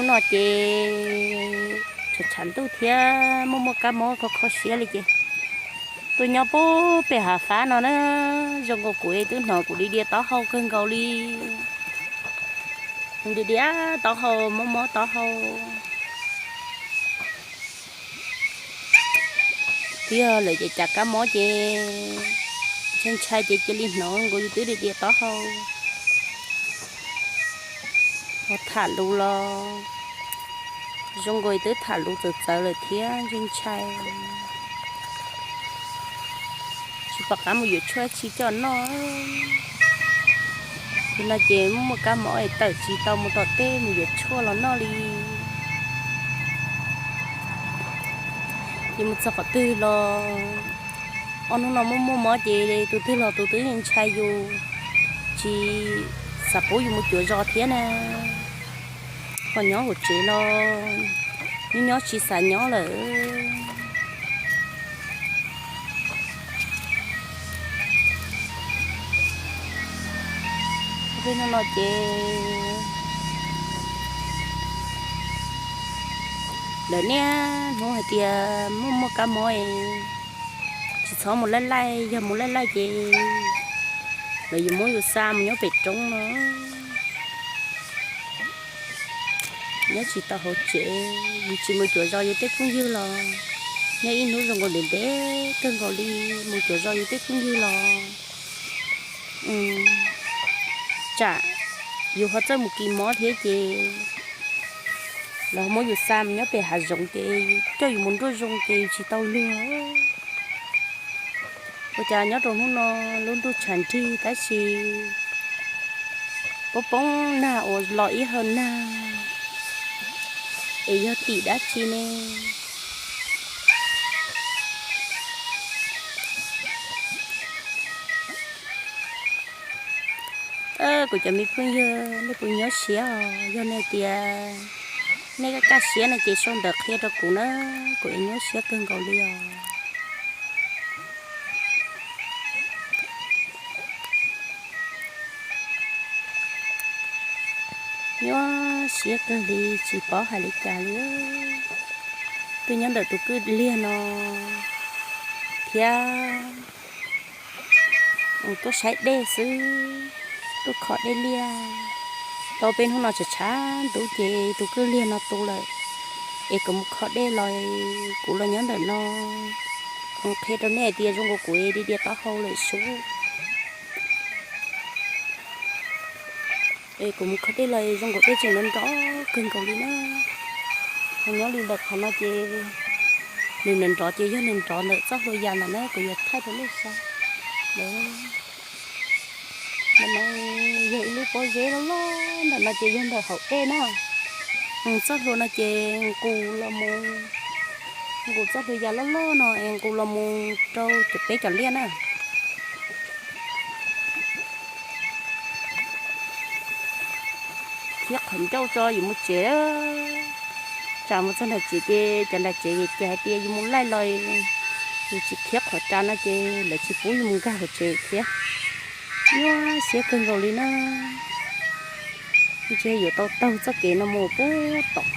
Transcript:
No ces tshav tshav ntuj thiab muaj muaj kab mob kho kho siab li ces tuaj nyob pem hav fab no na, zoo nkaus kuv twb hnov kuv diam diam taub hau kawg nkaus li. Diam diam taub hau, mob mob taub hau thiab lawm ces cas kab mob ces ntshai ntshai ces cia li hnov nkaus yus twb diam diam taub hau. Ho tham lus los zoo nkaus twb tham lus txawv txawv lawm thiab ntshai ntshai. Tsis pom qab mus yuav tshuaj tsi coj noj. Nim no ces muaj muaj kab mob es tawm tsis tau mus tom teb mus yuav tshuaj los noj li. Ces mus txog qhov twg los, ob hnub no muaj muaj mob ces tus twg los tus twb ntshai yus, tsis xav pub yus mus cuav zos thiab na. Ho nyob hauv tsev los nyob nyob tsis xav nyob lawm. Tej no no ces lawv niaj hnub hais tias muaj muaj kab mob es tsis txhob mus laij laij, yog mus laij laij ces lawv yuav muab yus xa mus nyob pem roob no. Nyob tsis tau hauv tsev, yus tsis mus cuav zos yus tej phooj ywg los nyob ib hnub zoo nkaus ntev ntev kawg nkaus li, mus cuav zos yus tej phooj ywg los tsam yus ho txawj mus kis mob thiab ces lawv muab yus xa mus nyob pem hav zoov ces coj yus mus nruab zoo ces yus tsis tau luag. Ua cas nyob rau hnub no lub ntuj tshav nrig tab sis poob poob nag uas los ib hawm nag es yog tim dab tsi ne? Kuv cov me phooj ywg, nej puas nyuaj siab os? Yog nej tias nej kaj kaj siab no ces sau ntawv qhia rau kuv na, kuv nyuaj siab kawg nkaus li os. Nyuaj siab kawg li tsis paub hais li cas li. Twb nyob ntawm tus kwj liag no thiab tuaj saib dej xwb, tuaj kho dej liaj. Tau peb hnub no tshav tshav ntuj ces tus kwj liag no tu lawm, es kuv mus kho dej los kuv los nyob ntawm no. Qhia rau nej hais tias zoo nkaus kuv diam diam taub hau lawm sub. Es kuv mus kho dej los zoo nkaus dej tseem nrov nrov kawg nkaus li na. Ho nyob li ntawm qhov no ces nws nrov nrov ces yog nws nrov ntawm txoj hlua yas ntawm na, kuv yuav thaij rau nej saib. Ntawm no yog ib lub pob zeb loj loj, ntawm no ces yog ntawm hauv dej na. Txoj hlua no ces nqus los mus, nqus txoj hlua yas loj loj no es nqus los mus rau cov peb cov liaj na. Khiav qhov ncauj tso yuav mus tsev. Tsam mus txog nram tsev ces cov nram tsev ces hais tias yus mus laij los yus tsis khiav qhov tsam no ces lawv tsis pub yus mus nkag hauv tsev thiab. Nyuaj siab kawg nkaus li na. Ntshe yuav tau taug txoj kev no mus puag tom